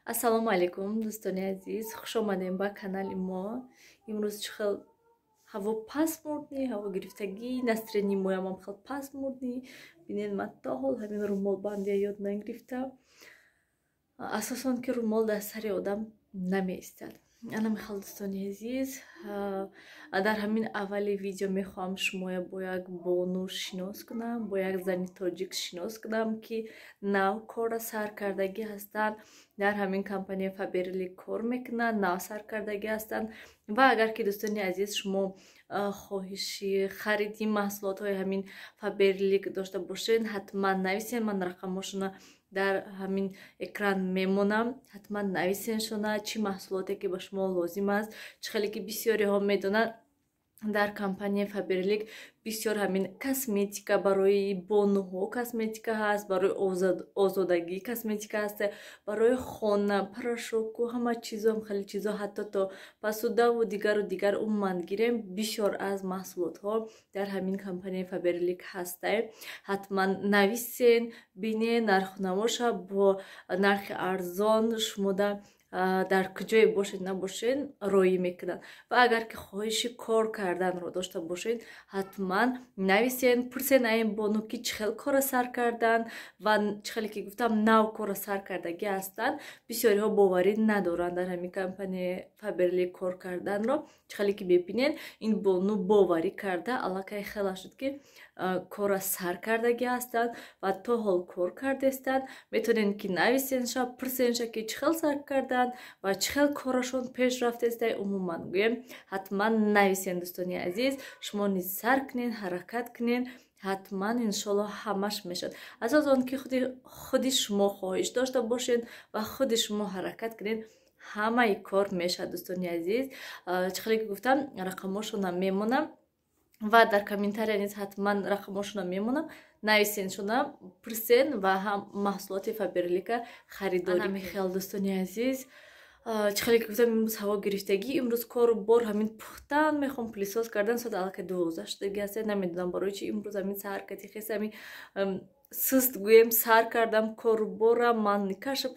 Ассалому алайкум, дӯстони азиз, хуш омадем ба канали мо. Имрӯз чӣ хел ҳаво пасмурдӣ, ҳаво гирифтагӣ, настроение моямам хел пасмурдӣ. Бинед, ман то ҳол ҳамин румолбандия ёд нагирифтам. Асосан ки румол дар сари одам намеистад. Ана мехал, дӯстони азиз, дар ҳамин аввали видео мехоҳам шумоя бо як бону шинос кунам, бо як зани тоҷик шинос кунам, ки нав корра сар кардагӣ ҳастанд, дар ҳамин компания Фаберлик кор мекунанд, нав сар кардагӣ ҳастанд. Ва агар ки, дӯстони азиз, шумо хоҳиши хариди маҳсулотҳои ҳамин Фаберлик дошта бошед, ҳатман нависед, ман рақамҳошона дар ҳамин экран мемонам. Ҳатман нависеншона, чӣ маҳсулоте ки ба шумо лозим аст. Чӣ хеле ки бисёриҳо медонанд, дар компанияи Фаберлик бисёр ҳамин косметика барои бонуҳо косметика ҳаст, барои озодагӣ косметика ҳаст, барои хона порошоку ҳама чизо, хеле чизо, ҳатто то посудаву дигару дигар, умуман гирем, бисёр аз маҳсулотҳо дар ҳамин компанияи Фаберлик ҳастай. Ҳатман нависен, бинен нархнамоша, бо нархи арзон шумода дар куҷое бошед набошед роӣ мекунанд. Ва агар ки хоҳиши кор карданро дошта бошед, ҳатман нависен, пурсен аин бону, ки чӣ хел корро сар карданд. Ва чӣ хеле ки гуфтам, нав корро сар кардагӣ ҳастанд, бисёриҳо боварӣ надоранд дар ҳамин компанияи Фаберлик кор карданро. Чӣ хеле ки мебинед, ин бону боварӣ карда, аллакай хела шуд, ки корро сар кардагӣ ҳастанд ва то ҳол кор кардестанд. Метавонед ки нависенша, пурсенша, ки чӣ хел сар карданд ва чӣ хел корашон пеш рафтеста. Умуман гӯем, ҳатман нависен, дӯстони азиз. Шумо низ сар кунед, ҳаракат кунед, ҳатман иншолло ҳамаш мешавад. Асос он ки худи шумо хоҳиш дошта бошед ва худи шумо ҳаракат кунед, ҳамаи кор мешавад, дӯстони азиз. Чӣ хеле ки гуфтам, рақамҳошона мемонам ва дар комментария низ ҳатман рақамҳошона мемонам. Нависеншона, пурсен ва ҳам маҳсулоти Фаберлика харидорӣ. Михел, дӯстони азиз, чӣ хеле ки гуфтам, имрӯз ҳаво гирифтагӣ, имрӯз кору бор ҳамин пухтан мехоҳам, пылесос кардан. Соат аллакай 12 шудагӣ аст. Намедонам барои чи имрӯз ҳамин саҳар кати хес ҳамин суст гӯем сар кардам кору борам. Ман каша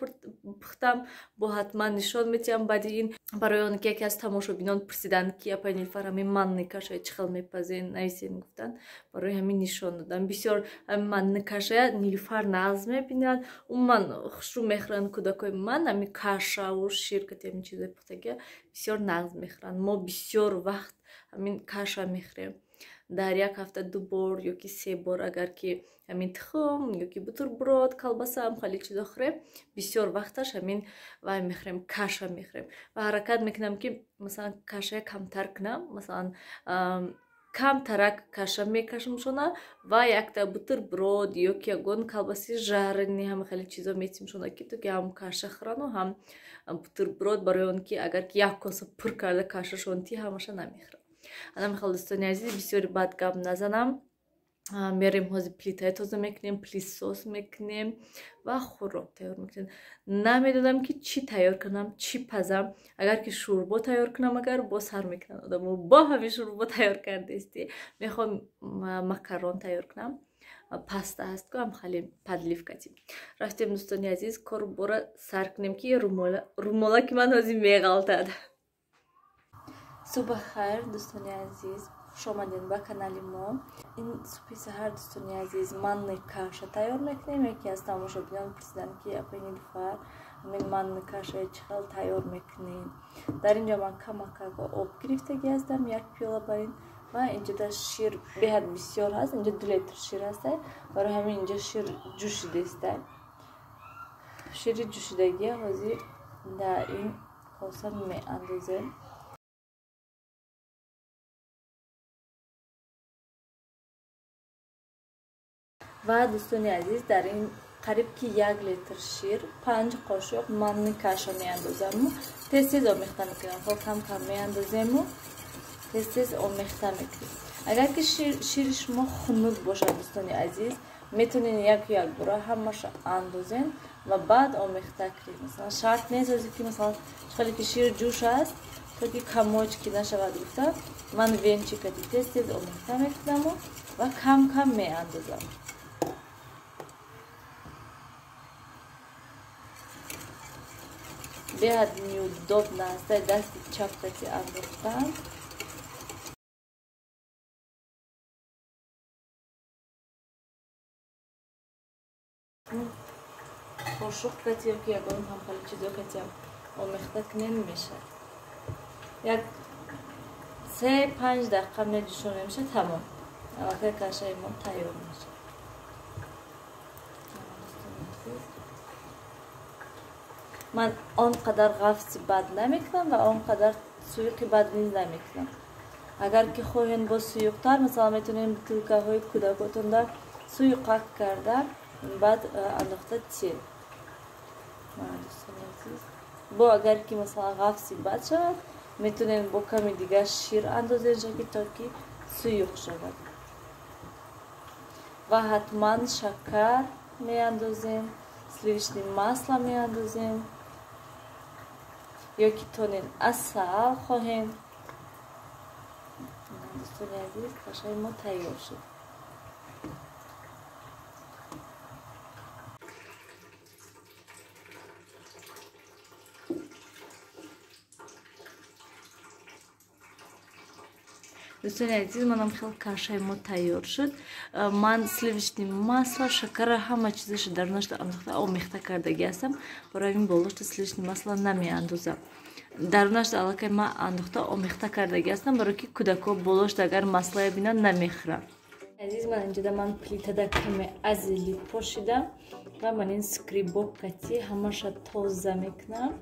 пухтам, бо ҳатман нишон метиҳам баъди ин, барои он ки яке аз тамошобинон пурсиданд, ки апай Нилфар, ҳамин манни кашая чӣ хел мепазен, нависен гуфтанд, барои ҳамин нишон додам. Бисёр ҳамин манни кашая Нилфар нағз мебинанд, умуман хушрӯ мехӯранд кӯдакои ман. Ҳамин кашаву шир кати ҳамин чизои пухтагия бисёр нағз мехӯранд. Мо бисёр вақт ҳамин каша мехӯрем, дар як ҳафта ду бор ёки се бор. Агар ки ҳамин тухм ёки бутерброд, колбаса, ҳам хеле чизо хӯрем, бисёр вақташ ҳамин вай мехӯрем, каша мехӯрем. Ва ҳаракат мекунам, ки масалан кашая камтар кунам, масалан камтарак каша мекашамшона ва якта бутерброд ёки ягон колбаси жареный, ҳама хеле чизо метимшона, ки то ки ҳам каша хӯрану ҳам бутерброд, барои он ки агар ки як коса пур карда кашашон ти, ҳамаша намехӯрам. Ана михел, дӯстони азиз, бисёри бад гап назанам. Мерем, ҳозир плитаи тоза мекунем, пылесос мекунем ва хӯрок тайёр мекунем. Намедонам, ки чӣ тайёр кунам, чӣ пазам. Агар ки шӯрбо тайёр кунам, агар бо сар мекунанд одамо, бо ҳамин шӯрбо тайёр кардасти. Мехоҳам макарон тайёр кунам, паста ҳаст ку, ҳам хеле подливкати. Рафтем, дӯстони азиз, кору бора сар кунем, ки румола ки ман ҳозир меғалтад. Субҳ хайр, дӯстони азиз, хуш омадед ба канали мо. Ин субҳи саҳар, дӯстони азиз, манни каша тайёр мекунем. Яке аз тамошобинон пурсиданд, ки апай Нилуфар, ҳамин манни кашая чӣ хел тайёр мекунед. Дар ин ҷо ман камакак об гирифтагӣ ҳастам, як пиёла бар ин, ва инҷода шир беҳад бисёр ҳаст, инҷо 2 литр шир ҳаста. Барои ҳамин инҷо шир ҷӯшидаиста. Шири ҷӯшидагия ҳозир дар ин коса меандозем. Ва, дӯстони азиз, дар ин қариб ки 1 литр шир 5 қошуқ манни каша меандозаму тез тез омехта мекунам. Хо кам кам меандозему тез тез омехта мекунем. Агар ки шири шумо хунук бошад, дӯстони азиз, метавонед яку якбора ҳамаша андозен ва баъд омехта кунед. Масалан, шарт нест озе ки, масалан, хеле ки шир ҷӯш аст, то ки комочки нашавад гуфта, ман венчикати тез тез омехта мекунаму ва кам кам меандозам. Беҳад неудобно аст дасти чап кати андохтан. Қошуқ кати ё ки ягон ҳамхели чизо катиам омехта кунен мешавад. Як 3-5 дақиқа меҷӯшонем мешавад, тамом. Аллакай кашаи мо тайёр мешавад. Ман он қадар ғафси бад намекунам ва он қадар суюқи бад низ намекунам. Агар ки хоҳен бо суюқтар, масалан метавонем бутылкаҳои кӯдакотонда суюқак карда баъд андохта тиед. Дӯстони азиз, бо агар ки масалан ғафси бад шавад, метавонем бо ками дигар шир андозем шаки то ки суюқ шавад. Ва ҳатман шакар меандозем, сливочное масло меандозем, ё ки тонен асал хоҳем. Дӯстони азиз, кашаи мо тайёр шуд. Дӯстони азиз, манам хел кашаи мо тайёр шуд. Ман сливочное масло, шакара, ҳама чизашо дарунашро андохта омехта кардагӣ ҳастам. Барои ҳамин болошта сливочное масло намеандозам. Дарунашро аллакай ман андохта омехта кардагӣ ҳастам, барои ки кӯдакҳо болошта агар маслое бинанд намехӯранд. Азиз, ман инҷода ман плитада каме азили пошидам ва ман ин скрибок кати ҳамаша тоза мекунам.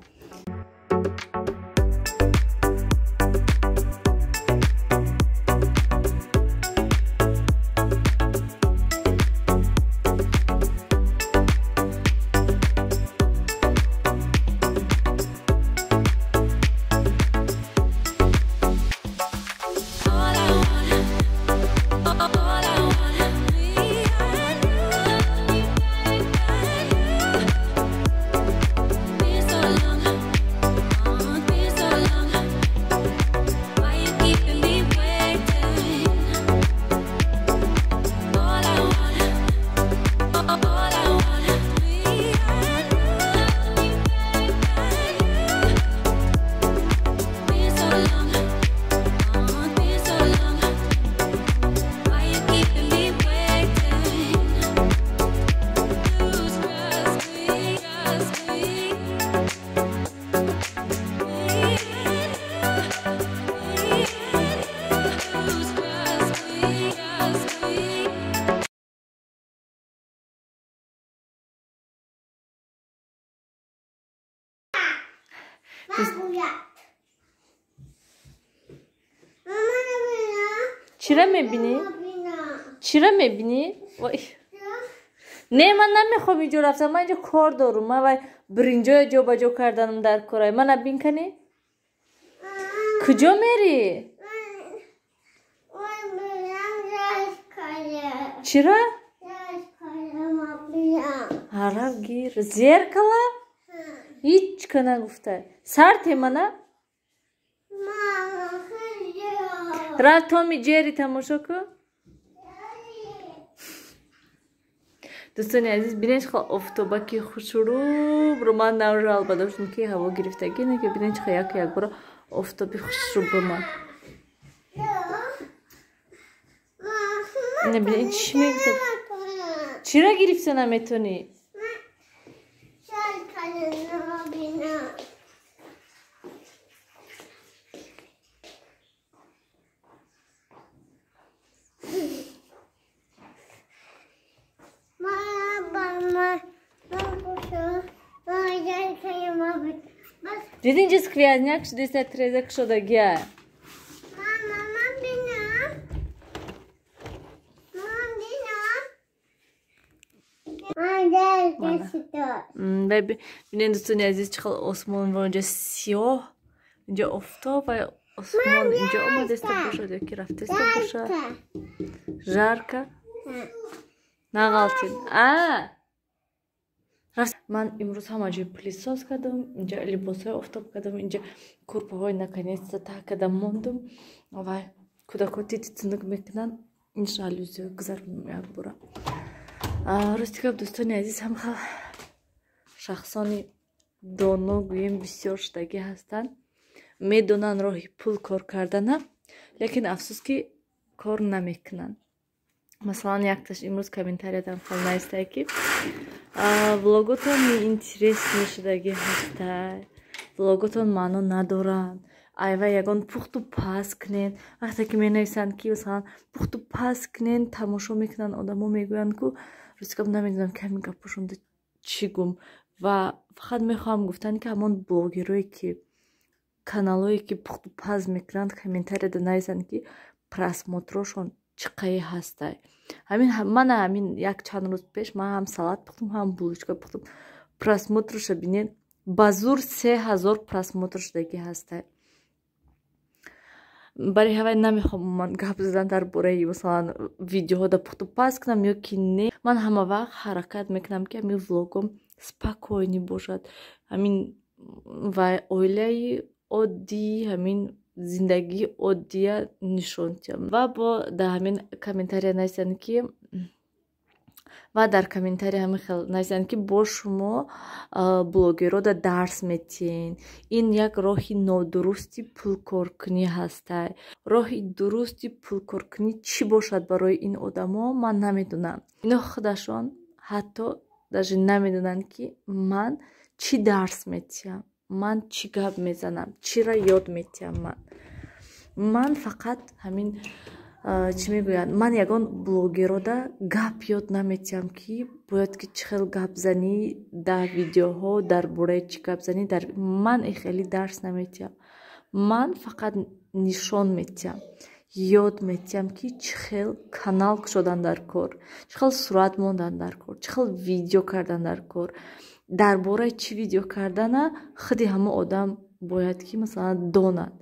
Чира мебинӣ? Чира мебинӣ? Не, ман намехоҳам инҷо рафтам, ман инҷо кор дорум. Ман вай биринҷоя ҷобаҷо карданам дар корай. Мана бин кани? Куҷо мерӣ? Чира? Ҳарав гир. Зеркала? Ҳеҷ ка нагуфта. Сар темана? Рафт Томи Ҷерри тамошо кун. Дӯстони азиз, бинед чӣ хел офтобаки хушрӯб ман навжалба доштам ки ҳаво гирифтагӣ, не ки бинед чӣ хел як якбора офтоби хушрӯб омад. Не бинед чӣ мегуфта? Чира гирифта наметонӣ? Дидин ҷи сквозняк шудеста, треза кушодагия. Бинед дӯстони азиз, чӣ хел осмон ва инҷа сиёҳ, инҷа офтоб ва осмон инҷа омадаста бошад ё ки рафтаста бошад. Жарко? Нағалтин. Ман имрӯз ҳама ҷой пылесос кардам, инҷа либосҳои офтоб кардам, инҷа курпаҳои наконец-то таҳ кардам мондум ва кӯдакҳо тити тинук мекунанд, ин жалюзиҳо гузаронам якбора. Рости гап, дӯстони азиз, ҳам хел шахсони Доно гӯем, бисёр шудагӣ ҳастанд, медонанд роҳи пул кор кардана, лекин афсӯс, ки кор намекунанд. Масалан, якташ имрӯз комментариядам хел наистае, ки влоготон неинтересный шудагӣ ҳастай, влоготон маъно надоранд, айва ягон пухту паз кунен. Вақте ки менависанд, ки масалан пухту паз кунен, тамошо мекунанд одамо, мегӯянд ку. Рости гап, намедонам, ки ҳамин гапошонда чӣ гум. Ва фақат мехоҳам гуфтан, ки ҳамон блогерое, ки каналое, ки пухту паз мекунанд, комментарияда нависанд, ки просмотрошон чӣ қаи ҳастай. Ҳамин мана ҳамин як чанд рӯз пеш ман ҳам салат пухтум, ҳам булочка пухтум. Просмотрша бинед, ба зур 3000 просмотр шудагӣ ҳастай. Барои ҳавай намехоҳам ман гап задан дар бораи, масалан, видеоҳода пухту паз кунам ё ки не. Ман ҳама вақт ҳаракат мекунам, ки ҳамин влогом спокойный бошад, ҳамин ва оилаи оддӣ, ҳамин зиндагии оддия нишон диҳам. Ва бо дар ҳамин комментария нависанд, ки ва дар комментария ҳамин хел нависанд, ки бо шумо блогерода дарс метиҳен, ин як роҳи нодурусти пулкоркунӣ ҳастай. Роҳи дурусти пулкоркунӣ чӣ бошад барои ин одамо, ман намедонам. Ино худашон ҳатто даже намедонанд, ки ман чӣ дарс метиҳам, ман чӣ гап мезанам, чиро ёд метиҳам. Ман фақат ҳамин, чӣ мегӯянд, ман ягон блогерода гап ёд наметиҳам, ки бояд ки чӣ хел гап занӣ дар видеоҳо, дар бораи чӣ гап занӣ. Ман хеле дарс наметиҳам, ман фақат нишон метиҳам, ёд метиҳам, ки чӣ хел канал кушодан дар кор, чӣ хел сурат мондан дар кор, чӣ хел видео кардан дар кор, дар бораи чӣ видео кардана. Худи ҳама одам бояд ки, масалан, донад,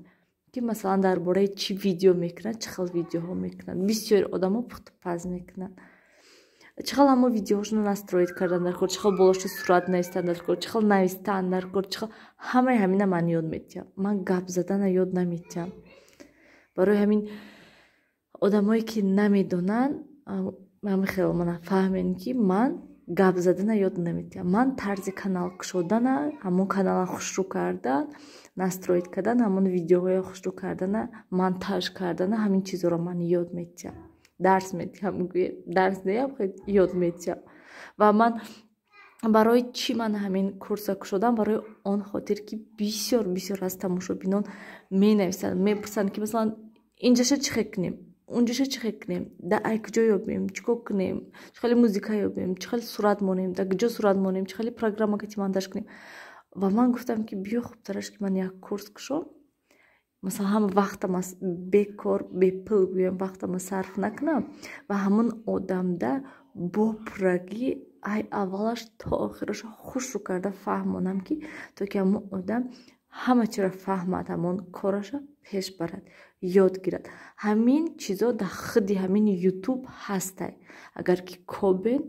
ки, масалан, дар бораи чӣ видео мекунад, чӣ хел видеоҳо мекунад. Бисёри одамо пухтупаз мекунанд. Чӣ хел ҳамо видеоҳошонро настроить кардан дар кор, чӣ хел болошо сурат навистан дар кор, чӣ хел навистан дар кор, чӣ хел, ҳамаи ҳамина ман ёд метиҳам. Ман гап задана ёд наметиҳам. Барои ҳамин одамое, ки намедонанд, ҳамин хел мана фаҳмем, ки ман гап задана ёд наметиҳам. Ман тарзи канал кушодана, ҳамон канала хушрӯ кардан, настроить кардан, ҳамон видеоҳоя хушрӯ кардана, монтаж кардана, ҳамин чизҳоро ман ёд метиҳам, дарс метиҳам. Гӯед, дарс неям, ёд метиҳам. Ва ман барои чӣ ман ҳамин курса кушодам? Барои он хотир, ки бисёр бисёр аз тамошобинон менависанд, мепурсанд, ки, масалан, инҷаша чӣ хел кунем, унҷаша чӣ хел кунем, дар ай куҷо ёбем, чӣ кор кунем, чӣ хеле музыка ёбем, чӣ хеле сурат монем, дар куҷо сурат монем, чӣ хеле программа кати монтаж кунем. Ва ман гуфтам, ки биё, хубтараш, ки ман як курс кушом. Масалан, ҳама вақтам аз бекор, бепул гӯям, вақтама сарф накунам ва ҳамон одамда бо пуррагӣ ай аввалаш то охираша хушрӯ карда фаҳмонам, ки то ки ҳамон одам ҳама чиро фаҳмад, ҳамон кораша пеш барад, ёд гирад. Ҳамин чизо дар худи ҳамин Ютуб ҳастай, агар ки кобен,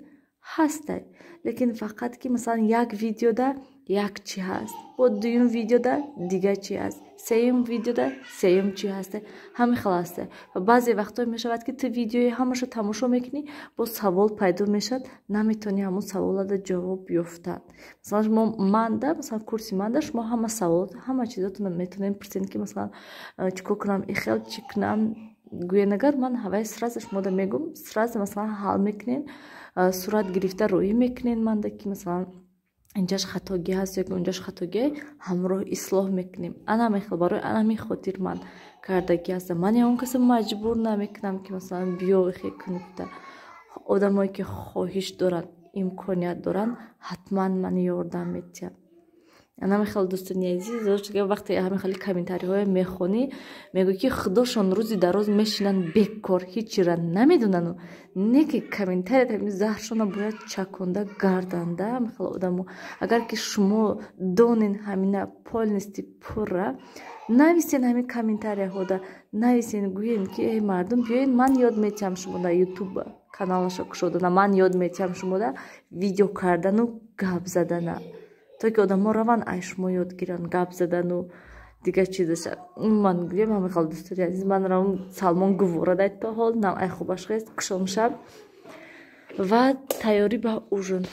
ҳастай. Лекин фақат ки, масалан, як видеода як чӣ ҳаст, бо дуюм видеода дигар чӣ ҳаст, сеюм видеода сеюм чӣ ҳаста, ҳамин хел ҳаста. Ва баъзе вақтҳо мешавад, ки ту видеои ҳамаашо тамошо мекунӣ, боз савол пайдо мешавад, наметавонӣ ҳамон саволада ҷавоб ёфтан. Масалан, шумо манда, масалан, курси манда шумо ҳама саволот, ҳама чизотонро метавонед пурсед, ки, масалан, чӣ кор кунам, и хел чӣ кунам гӯен. Агар ман ҳавай сразу шумода мегӯм, сразу, масалан, ҳал мекунед, сурат гирифта роҳӣ мекунед манда, ки, масалан, инҷаш хатогӣ ҳаст ё ки унҷаш хатогӣ, ҳамроҳ ислоҳ мекунем. Ана ҳамин барои ана ҳамин хотир ман кардагӣ ҳастам. Ман ягон касо маҷбур намекунам, ки, масалан, биё, хе кунед. Одамое, ки хоҳиш доранд, имконият доранд, ҳатман ман ёрдам метиҳам. Ана хеле, дӯстони азиз, вақте ҳамин хеле комментариҳое мехонӣ, мегӯӣ, ки худошон рӯзи дароз мешинанд бекор, ҳечира намедонану не, ки комментария ҳамин заҳршона бояд чаконда гарданда. Ҳамин хеле одамо, агар ки шумо донен ҳамина полностью пурра, нависен, ҳамин комментарияҳода нависен, гӯен, ки эй мардум, биёед, ман ёд метиҳам шумода Ютуб каналаша кушодана, ман ёд метиҳам шумода видео кардану гап задана, то ки одамо раванд, ай шумо ёд гиранд гап задану дигар чизаша. Ман гӯям, ҳамин хел, дӯстони азиз, ман равам, Салмон гувора дай, то ҳол нам ай хубаш хест, кушомшаб ва тайёрӣ ба ужин.